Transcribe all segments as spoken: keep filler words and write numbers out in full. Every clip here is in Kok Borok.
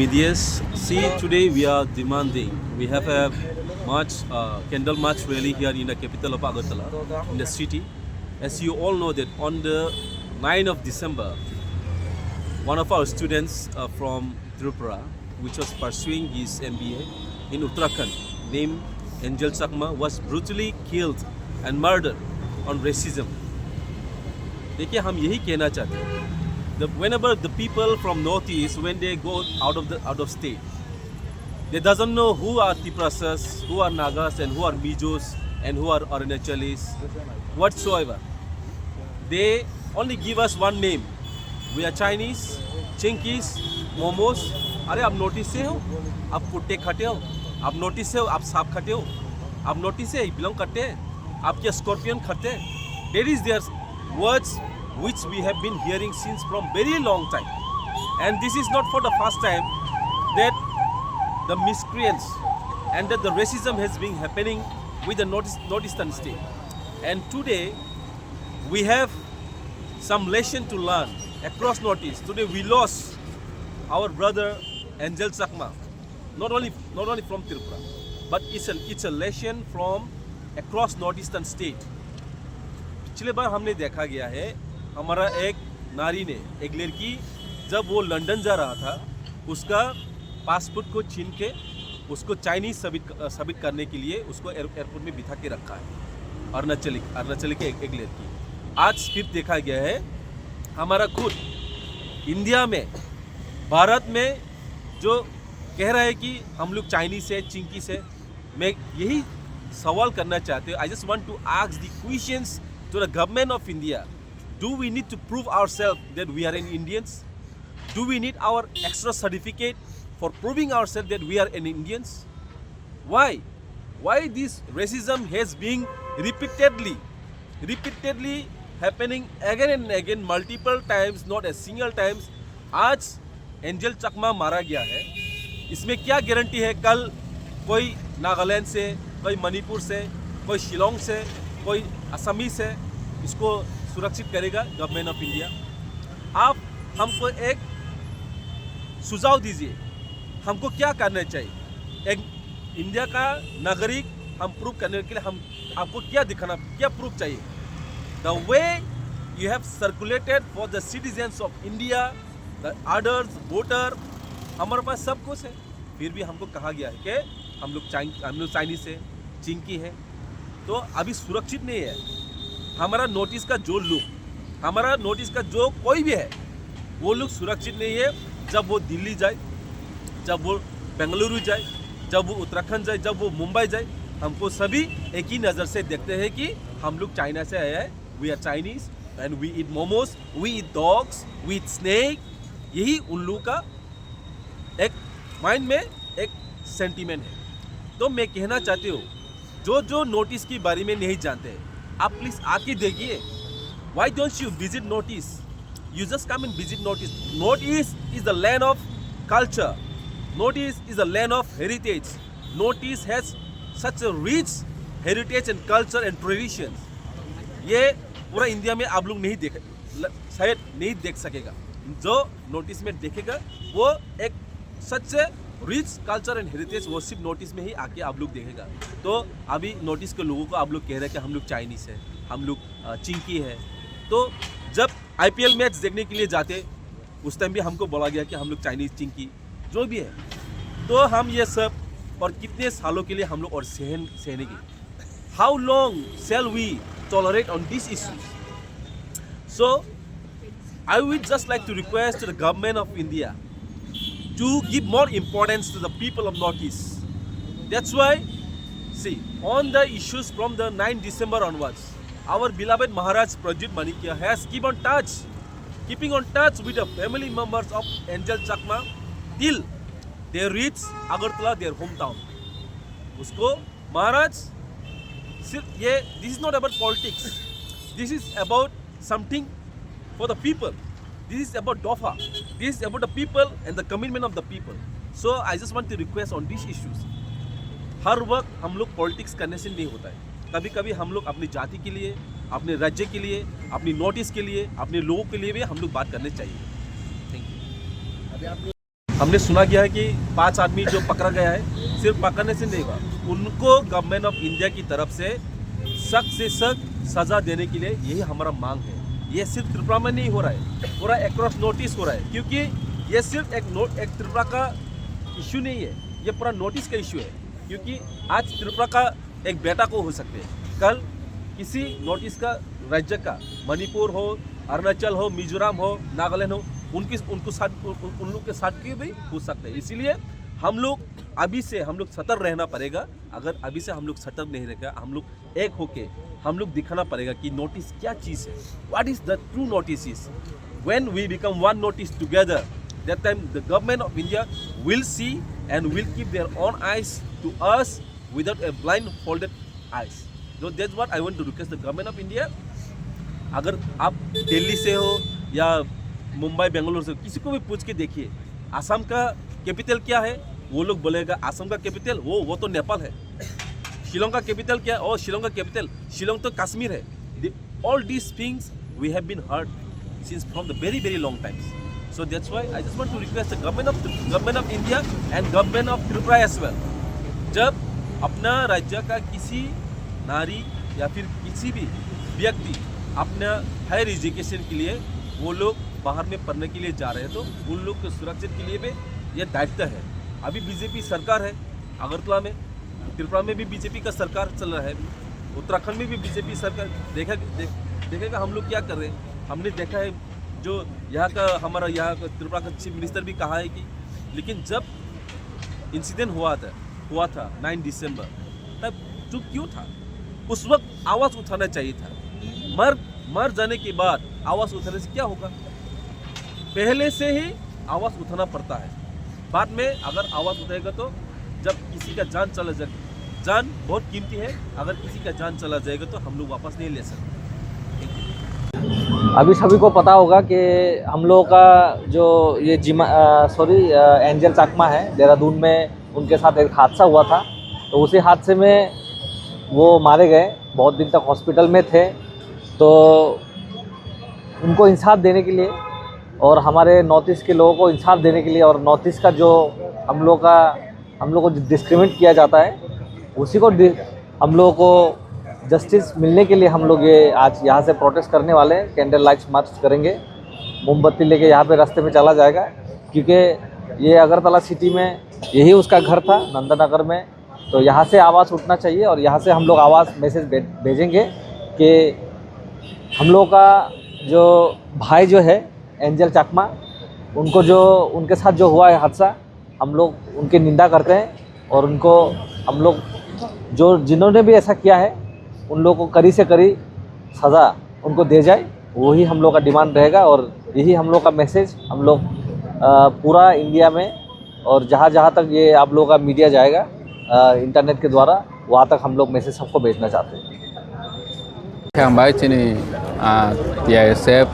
Medias, see, today we are demanding, we have a march, uh, candle march rally here in the capital of Agartala, in the city. As you all know that on the ninth of December, one of our students, uh, from Tripura, which was pursuing his M B A in Uttarakhand, named Angel Chakma, was brutally killed and murdered on racism. देखिए, हम यही कहना चाहते हैं that whenever the people from Northeast, when they go out of the, out of state, they doesn't know who are Tiprasas, who are Nagas, and who are Mizos, and who are Arunachalis, whatsoever. They only give us one name. We are Chinese, Chinkies, Momos. अरे, आप north east से हो? आप कुत्ते खाते हो? आप north east से हो? आप सांप खाते हो? आप नॉर्थ ईस्ट से बिलोंग करते हैं? आप क्या स्कॉर्पियन खाते हैं? That is their words which we have been hearing since from very long time. And this is not for the first time that the miscreants and that the racism has been happening with the North, Northeastern state. And today, we have some lesson to learn across Northeast. Today, we lost our brother Angel Chakma. Not only, not only from Tripura, but it's a, it's a lesson from across Northeastern state. पिछले बार हमने देखा गया है, हमारा एक नारी ने, एक लड़की, जब वो लंदन जा रहा था, उसका पासपोर्ट को छीन के उसको चाइनीज साबित, साबित करने के लिए उसको एयर-, एयरपोर्ट में बिठा के रखा है। अरुणाचली, अरुणाचली के एक, एक लड़की। आज फिर देखा गया है, हमारा खुद इंडिया में, भारत में जो कह रहा है कि हम लोग चाइनीज है, चिंकीस है, मैं यही सवाल करना चाहते हूँ। I just want to ask the questions to the government of India. Do we need to prove ourselves that we are an Indians? Do we need our extra certificate for proving ourselves that we are an Indians? Why? Why this racism has been repeatedly, repeatedly happening again and again, multiple times, not a single times? आज एंजल चकमा मारा गया है, इसमें क्या गारंटी है कल कोई नागालैंड से, कोई मणिपुर से, कोई शिलोंग से, कोई असमी से इसको सुरक्षित करेगा गवर्नमेंट ऑफ इंडिया? आप हमको एक सुझाव दीजिए, हमको क्या करना चाहिए? एक इंडिया का नागरिक हम प्रूव करने के लिए हम आपको क्या दिखाना, क्या प्रूफ चाहिए? The way you have circulated for the citizens of India, the others voter, हमारे पास सब कुछ है, फिर भी हमको कहा गया है कि हम लोग चाइन-, हम लोग चाइनीज है, चिंकी है, तो अभी सुरक्षित नहीं है। हमारा नॉर्थ ईस्ट का जो लोग, हमारा नॉर्थ ईस्ट का जो कोई भी है, वो लोग सुरक्षित नहीं है। जब वो दिल्ली जाए, जब वो बेंगलुरु जाए, जब वो उत्तराखंड जाए, जब वो मुंबई जाए, हमको सभी एक ही नज़र से देखते हैं कि हम लोग चाइना से आए हैं। We are Chinese and we eat momos, we eat dogs, we eat snake। यही उन लोगों का एक माइंड में एक सेंटिमेंट है। तो मैं कहना चाहती हूँ, जो जो नॉर्थ ईस्ट के बारे में नहीं जानते, आप प्लीज आके देखिए। Why don't you visit North East? You just come and visit North East. North East is the land of culture. North East is the land of heritage. North East has such a rich heritage and culture and traditions. ये पूरा इंडिया में आप लोग नहीं देख, ल-, शायद नहीं देख सकेगा। जो नॉर्थ ईस्ट में देखेगा, वो एक सच्चे रिच कल्चर एंड हेरिटेज वो सिर्फ नॉर्थ ईस्ट में ही आके आप लोग देखेगा। तो अभी नॉर्थ ईस्ट के लोगों को आप लोग कह रहे हैं कि हम लोग चाइनीज है, हम लोग, अ, चिंकी है। तो जब आईपीएल मैच देखने के लिए जाते, उस टाइम भी हमको बोला गया कि हम लोग चाइनीज, चिंकी, जो भी है। तो हम ये सब और कितने सालों के लिए हम लोग और सहन, सहने की? How long shall we tolerate on these issues? So, I would just like to request to the government of India to give more importance to the people of Northeast. That's why, see, on the issues from the ninth December onwards, our beloved Maharaj Prajit Manikya has keep on touch, keeping on touch with the family members of Angel Chakma till they reach Agartala, their hometown. उसको महाराज, सिर्फ ये, this is not about politics, this is about something for the people, this is about DOFA, this is about the people and the commitment of the people. So I just want to request on these issues. हर वक्त हम लोग पॉलिटिक्स करने से नहीं होता है, कभी कभी हम लोग अपनी जाति के लिए, अपने राज्य के लिए, अपनी नॉर्थ ईस्ट के लिए, अपने लोगों के लिए भी हम लोग बात करने चाहिए। Thank you. हमने सुना गया है कि पांच आदमी जो पकड़ा गया है, सिर्फ पकड़ने से नहीं हुआ, उनको गवर्नमेंट ऑफ इंडिया की तरफ से सख्त से सख्त सजा देने के लिए यही हमारा मांग है। ये सिर्फ त्रिपुरा में नहीं हो रहा है, पूरा अक्रॉस नॉर्थ ईस्ट हो रहा है, क्योंकि ये सिर्फ एक नॉर्थ, एक त्रिपुरा का इशू नहीं है, ये पूरा नॉर्थ ईस्ट का इशू है। क्योंकि आज त्रिपुरा का एक बेटा को हो सकते हैं, कल किसी नॉर्थ ईस्ट का राज्य का, मणिपुर हो, अरुणाचल हो, मिजोरम हो, नागालैंड हो, उनकी, उनको साथ, उन, उन लोग के साथ की भी हो सकते हैं। इसीलिए हम लोग अभी से हम लोग सतर्क रहना पड़ेगा। अगर अभी से हम लोग सतर्क नहीं रहेगा, हम लोग एक होके हम लोग दिखाना पड़ेगा कि नॉर्थ ईस्ट क्या चीज़ है, what is the true North East is. When we become one North East together, that time the government of India will see and will keep their own eyes to us without a blindfolded eyes. So that's what I want to request the government of India. अगर आप दिल्ली से हो या मुंबई, बेंगलुरु से हो, किसी को भी पूछ के देखिए, असम का कैपिटल क्या है, वो लोग बोलेगा असम का कैपिटल वो वो तो नेपाल है। शिलोंग का कैपिटल क्या है? ओ, शिलोंग का कैपिटल, शिलोंग तो कश्मीर है। The, all these things we have been heard since from the very very long times. So that's why I just want to request the government of, government of India and government of Tripura as well. जब अपना राज्य का किसी नारी या फिर किसी भी व्यक्ति अपना हायर एजुकेशन के लिए वो लोग बाहर में पढ़ने के लिए जा रहे हैं, तो उन लोग के सुरक्षित के लिए भी ये दायित्व है। अभी बीजेपी सरकार है अगरतला में, त्रिपुरा में भी बीजेपी का सरकार चल रहा है, उत्तराखंड में भी बीजेपी सरकार। देखा देख, देखेगा हम लोग क्या कर रहे हैं। हमने देखा है जो यहाँ का, हमारा यहाँ का त्रिपुरा का चीफ मिनिस्टर भी कहा है कि, लेकिन जब इंसिडेंट हुआ था हुआ था नाइन दिसंबर, तब चुप क्यों था? उस वक्त आवाज उठाना चाहिए था। मर मर जाने के बाद आवाज उठाने से क्या होगा? पहले से ही आवाज उठाना पड़ता है। बाद में अगर आवाज उठाएगा तो जब किसी का जान चला जाए, जान बहुत कीमती है, अगर किसी का जान चला जाएगा तो हम लोग वापस नहीं ले सकते। अभी सभी को पता होगा कि हम लोगों का जो ये जिमा सॉरी एंजल चाकमा है, देहरादून में उनके साथ एक हादसा हुआ था। तो उसी हादसे में वो मारे गए, बहुत दिन तक हॉस्पिटल में थे। तो उनको इंसाफ देने के लिए और हमारे नॉर्थ ईस्ट के लोगों को इंसाफ देने के लिए और नॉर्थ ईस्ट का जो हम लोग का हम लोग को डिस्क्रिमिनेट किया जाता है, उसी को डि- हम लोगों को जस्टिस मिलने के लिए हम लोग ये आज यहाँ से प्रोटेस्ट करने वाले हैं। कैंडल लाइट्स मार्च करेंगे, मोमबत्ती लेके यहाँ पे रास्ते में चला जाएगा, क्योंकि ये अगरतला सिटी में यही उसका घर था, नंदनगर में। तो यहाँ से आवाज़ उठना चाहिए और यहाँ से हम लोग आवाज़ मैसेज भे- भेजेंगे कि हम लोग का जो भाई जो है एंजल चाकमा, उनको जो उनके साथ जो हुआ है हादसा, हम लोग उनकी निंदा करते हैं और उनको हम लोग जो जिन्होंने भी ऐसा किया है उन लोग को कड़ी से कड़ी सज़ा उनको दे जाए, वही हम लोग का डिमांड रहेगा। और यही हम लोग का मैसेज हम लोग अ, पूरा इंडिया में और जहाँ जहाँ तक ये आप लोगों का मीडिया जाएगा इंटरनेट के द्वारा, वहाँ तक हम लोग मैसेज सबको भेजना चाहते हैं। Hambai chini ah, T I S F,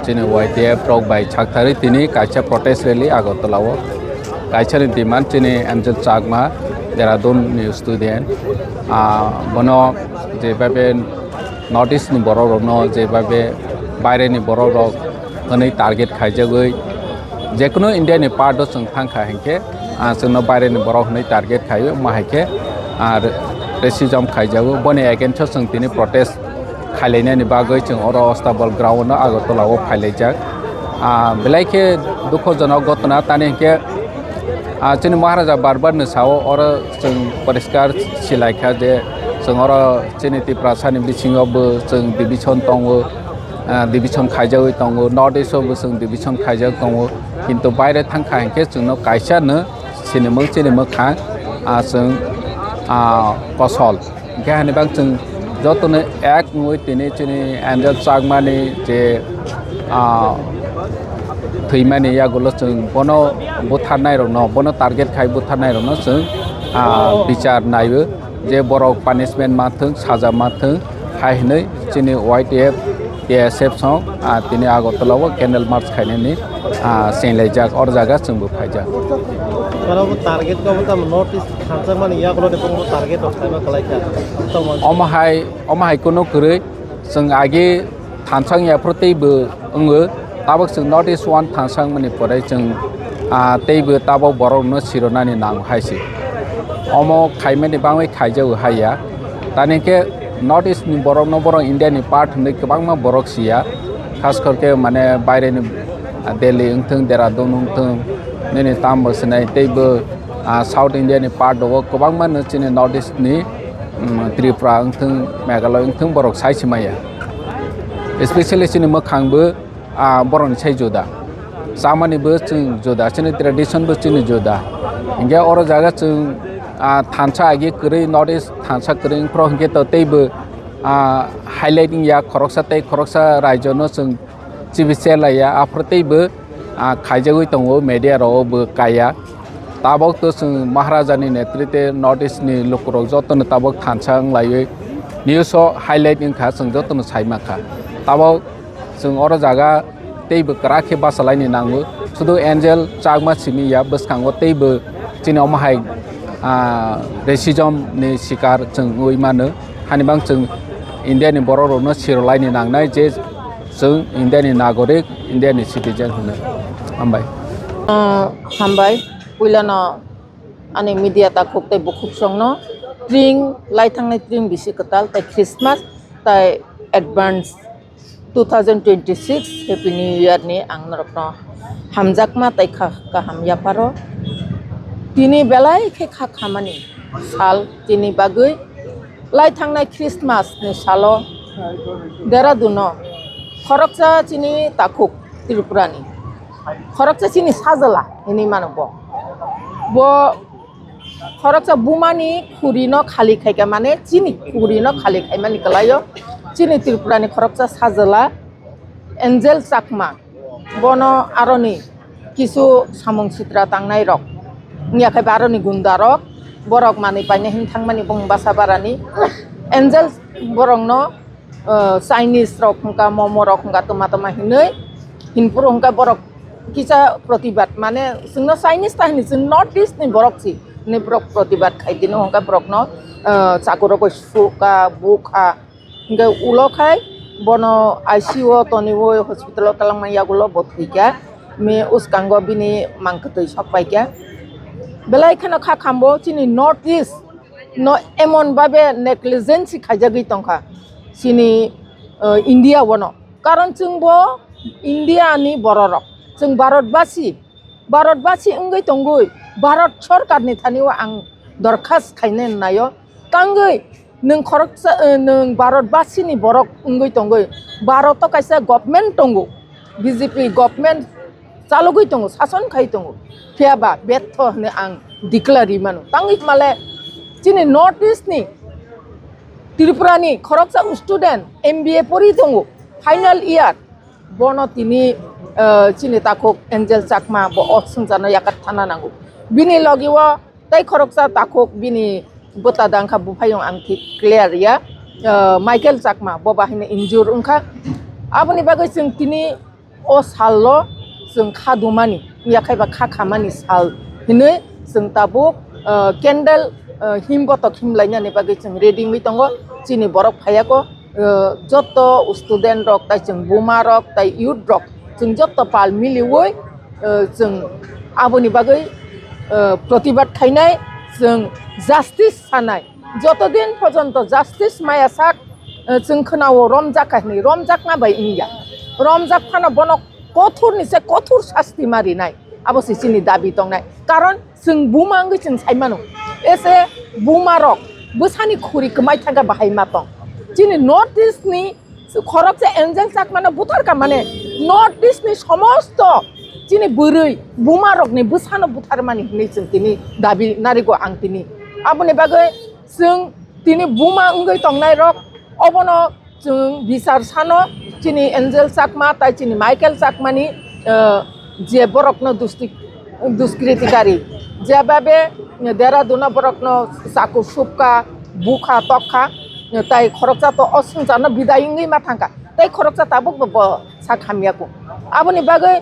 chini Y T F rok bai chakthari tini kaisa protest rally Agartala o. Kaisa ni demand chini Angel Chakma, Dehradun ni student. Ah, bono je babe North East ni borok rokno je babe baire ni borok rok hwnwi target khaijagwi, jekunu India ni part o chwng thangkha hinkhe, ah, chwngno baire ni borok hwnwi target khaio, ma hai khe, ah, racism khaijago. Boni against o chwng tini protest khailainani bagwi chwng oro Astabal ground o Agartala o phailaijak. Ah, belai khe dukhojonok ghotona, tani hinkhe, ah, chini Maharaja bar bar ni sao oro chwng poriskar silaikha je chwng oro chini Tiprasa ni bisingo bo chwng division tongo, ah, division khaijagwi tongo, North East o bo chwng division khaijak tongo, kintu baire thangkha hinkhe chwngno kaisa no sinimung chini mwkhang, ah, chwng, ah, kosol. Hinkhe hani bang chwng jotono ek wngwi tini chini Angel Chakmani je, ah, thwimani yagulo chwng bono butharnairokno, bono target khai butharnairokno chwng, ah, bichar naiwi je borok punishment ma thwng, saja ma thwng hai hwnwi chini Y T F, T S F song, ah, tini Agartala o candle march khainani, ah, chenglaijak, or jaga chwngbo phaijak. Oro bo target ko bo tamo North East thansa mani yagulo de bo target rok khaima kwlai kha. Tamo Omo hai, omo hai kunu kwrwi chwng agi thansa wngya phuru teibo wngo, tabuk chwng North East one thansa wngmani pore chwng Ah, teibo tabok borokno sironani nango hai se. Omo khaimani bangwi khaijago hai ya. Tani khe North East ni borokno borok India ni part hwnwi kwbangma borok siya. Khas kor khe mane baire ni, ah, Delhi wngthung, Dehradun wngthung, nini tamo sinai teibo, ah, South India ni part rogo kwbangma no chini North East ni, mm, Tripura wngthung, Meghalaya wngthung borok sai simaya. Especially chini mwkhang bo ah, borokni sai juda. Chamani bo chwng juda, chini tradition bo chini juda. Hinkhe oro jaga chwng, ah, thansa agi kwrwi, North East thansa kwrwi wngphro hinkhe to teibo, ah, highlight wngya khoroksa tei khoroksa raijono chwng chibi chelaiya, aphuru teibo, ah, khaijagwi tongo, media rok bo kaiya. Tabok to chwng Maharaja ni netrite North East ni lukurok jotono tabok thansa wnglaiwi news o highlight wngkha, chwng jotono sai mankha. Tabok chwng oro jaga teibo kwrak khe bachalaini nango. Sudu Angel Chakma simi ya, bwskango teibo chini omo hai, ah, racism ni sikar chwng wngwi mano. Hani bang chwng India ni borok rokno sirolaini nangnai je chwng India ni nagorik, India ni citizen hwnwi. Hambai. Ah, hambai. Puilano ani media takhuk tei bukhuk songno tring, lai thangnai tring bisi kwtal tei Christmas tei advance two thousand twenty-six Happy New Year ni ang norokno hamjakma tei kha kaham yapharo. Tini belai khe kha khamani sal, tini bagwi lai thangnai Christmas ni salo Dehradun o khoroksa chini takhuk Tripura ni khoroksa chini sajwla hinwi mano bo. Bo khoroksa bumani khurino khali khaikha, mane chini khurino khali khaimani kwlaio chini Tripura ni khoroksa sajwla Angel Chakma. Bono aroni kisu samung sitra tangnai rok, wngya khe ba aroni gunda rok, borok manwi paina hin thangmani bung basa barani. Angel borokno, uh, Chinese rok hwnka, momo rok hwnka, toma toma hinwi hinphuru hwnka borok kisa protibad, mane chwngno Chinese ta hini, chwng North East ni borok si hinwi borok protibad khai dino hwnka borokno, uh, chakurogwi suka bukha. Hingke ulo khai bono I C U o toniwi hospital o twlangma yagulo bo thwikha. Me uskango bini mangkwtwi sok paikha. Belai kheno kha khambo chini North East no emon babe negligence khaijagwi tongkha chini, eh, India o no. Karon chwngbo India ni bororok, chwng Bharat basi, Bharat basi wngwi tongwi Bharat sorkar ni thani o ang dorkhas khainai naio. Tangwi nwng khoroksa, eh, nwng Bharat basi ni borok wngwi tongwi, Bharat o kaisa government tongo, B J P government chalogwi tongo, sason khai tongo, phiya ba betho hwnwi ang declare ri mano. Tangwi male chini North East ni Tripura ni khoroksa student M B A pori tongo, final year, bono tini, eh, chini takhuk Angel Chakma bo o swngcharno yakat thana nango. Bini logi o tei khoroksa takhuk bini bwta dangkha, buphayung ang thik clear ya, eh, Michael Chakma bo bahino injure wngkha. Aboni bagwi chwng tini o sallo chwng kha dumani, yakhai ba kha khamani sal hinwi chwng tabuk, eh, candle, eh, him botok him lainani bagwi chwng ready wngwi tongo. Chini borok phaiya ko, eh, joto student rok, tai chwng buma rok, tai youth rok, chwng joto pal miliwi, eh, chwng aboni bagwi, eh, protibad khainai, chwng justice sanai. Joto din porjonto justice maya sak, eh, chwng khwnao romjak kha hinwi, romjakma bai wngya. Romjak phano bono kothor ni se kothor sasti ma rinai. Abo se chini dabi tongnai. Karon chwng buma wngwi chwng sai mano. Ese buma rok bwsani khuri kwmai thangkha bahai ma tong. Chini North East ni khoroksa Angel Chakmano butharkha, mane North East ni somosto chini bwrwi buma rokni bwsano butharmani hinwi chwng tini dabi narigo ang tini. Aboni bagwi chwng tini buma wngwi tongnai rok obono chwng bichar sano chini Angel Chakma tai chini Michael Chakmani, eh, je borokno dusti-, duskritikari, jebabe Dehradun o borokno chaku supkha, bukha, tokha, tai khoroksa to o swngcharno bidai wngwi ma thangkha, tai khoroksa tabuk bo, bo sak hamya kho. Aboni bagwi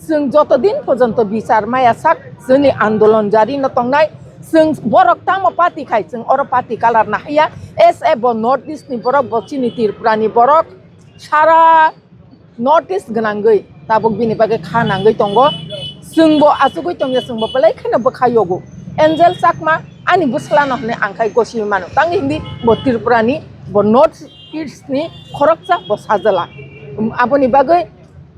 chwng joto din porjonto bichar maya sak chwngni andolon jari no tongnai. Chwng borok tamo party khai, chwng oro party kalar nahaiya. S A bo North East ni borok, bo chini Tripura ni borok, sara North East gwnangwi tabuk bini bagwi kha nangwi tongo. Chwngbo achugwi tongya, chwngbo belai kheno bwkha yogo. Angel Chakma ani bwsla no hwnwi ang khai gosi mano. Tangwi hindi bo Tripura ni, bo North East ni khoroksa bo sajala. Um, aboni bagwi,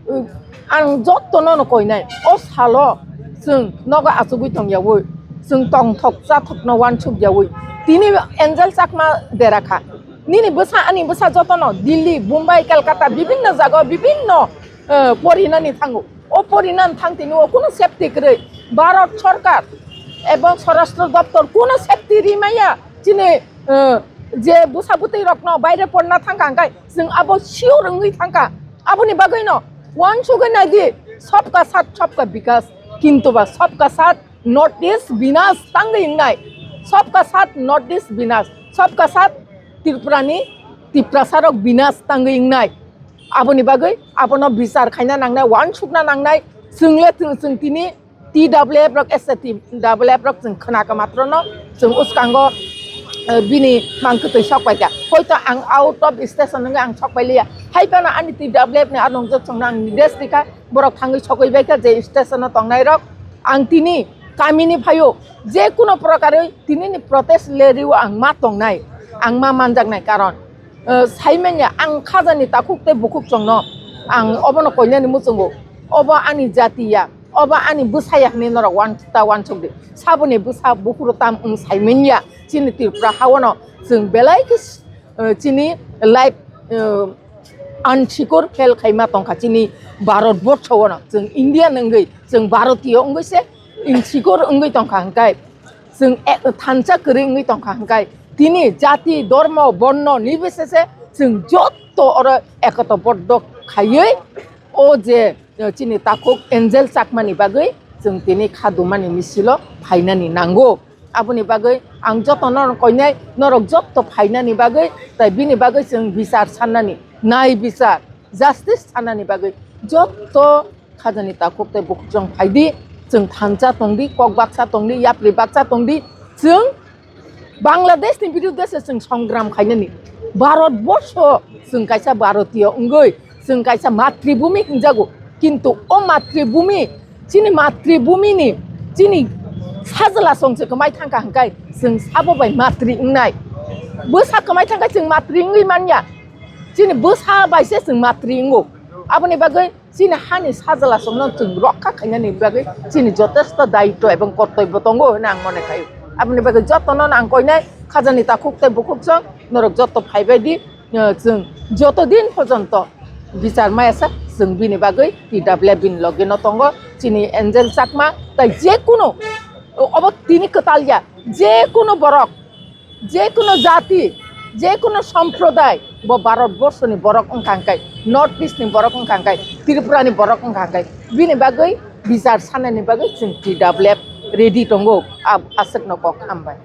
um, ang jotto no no koinai. O salo chwng nogo achugwi tongyawi, chwng tongthok chathok no wansuk yawi. Tini Angel Chakma dera kha. Nini bwsa, ani bwsa jotono Delhi, Mumbai, Kolkata, bibinno jaga, bibinno, eh, porinani thango. O porinani thang tini o kuno safety kwrwi. Bharat Sarkar ebong Swarashtra Doptor kuno safety rimaya. Chini, eh, je bwsa bwtwi rokno baire porna thangkha hwnkhe chwng abo sure wngwi thangkha. Aboni bagwino wansugwi naidi, sabka saath sabka bikas, kintu ba sabka saath North East binas tangwi wngnai, sabka saath North East binas, sabka saath Tripura ni Tiprasa rok binas tangwi wngnai. Aboni bagwi abono bichar khaina nangnai, wansukna nangnai. Chwngle chwng, chwng tini T W F rok, S T W F rok chwng khwnaka matrono chwng uskango, eh, bini mang kwtwi sok paikha. Hoito ang out of station wngwi ang sok pailiya. Hai phano ani T W F ni a nongjak chwngno ang nides rikha. Borok thangwi sokwi baikha je station o tongnai rok. Ang tini kamini phaio, je kuno prokarwi tini ni protest rally o ang ma tongnai, ang ma manjaknai, karon, eh, saimanya ang khajani takhuk tei bukhuk chwngno ang obono koinani muchungo. Obo ani jati ya, obo ani bwsa ya hwnwi norok wan-, ta wansuk di. Saboni bwsa buphuru tam wng saimanya chini Tripura haono chwng belai khe, eh, chini life, eh, unsecure fail khaima tongkha chini Bharat borsho ono. Chwng Indian wngwi, chwng Bharatiyo wngwi se insecure wngwi tongkha hwnkhe, chwng e-, thansa kwrwi wngwi tongkha hwnkhe, tini jati, dhormo, borno nibisese chwng jotto oro ekotoboddo khaiwi o je, eh, chini takhuk Angel Chakmani bagwi chwng tini khadumani misilo phainani nango. Aboni bagwi ang jotono koinai norok jotto phainani bagwi, tai bini bagwi chwng bichar sannani, nai bichar, justice sannani bagwi jotto khajani takhuk tei bukhuk chwng phaidi, chwng thansa tongdi, kok baksa tongdi, yapri baksa tongdi, chwng Bangladesh ni biruddhe se chwng songram khainani. Bharat borsho chwng kaisa Bharatiyo wngwi, chwng kaisa matribhumi hwnjago. Kintu o matribhumi, chini matribhumi ni, chini sajla song se kwmai thangkha hwnkhe chwng sabo bai matri wngnai. Bwsa kwmai thangkhe chwng matri wngwi manya. Chini bwsa bai se chwng matri wngo. Aboni bagwi chini hani sajla songno chwng rokha khainani bagwi chini jotesto daitto ebong kortoibbo tongo hwnwi ang mone khaio. Aboni bagwi jotono ang koinai khajani takhuk tei bukhuk chwng norok jotto phaibai di, eh, chwng joto din porjonto bichar maya sak chwng bini bagwi T W F bini loge no tongo. Chini Angel Chakma tai je kuno obo tini kwtal ya, je kuno borok, je kuno jati, je kuno somproday, bo Bharat borsho ni borok wngkha hwnkhe, North East ni borok wngkha hwnkhe, Tripura ni borok wngkha hwnkhe, bini bagwi bichar sanani bagwi chwng T W F ready tongo. Ab-, aswk no kok hambai.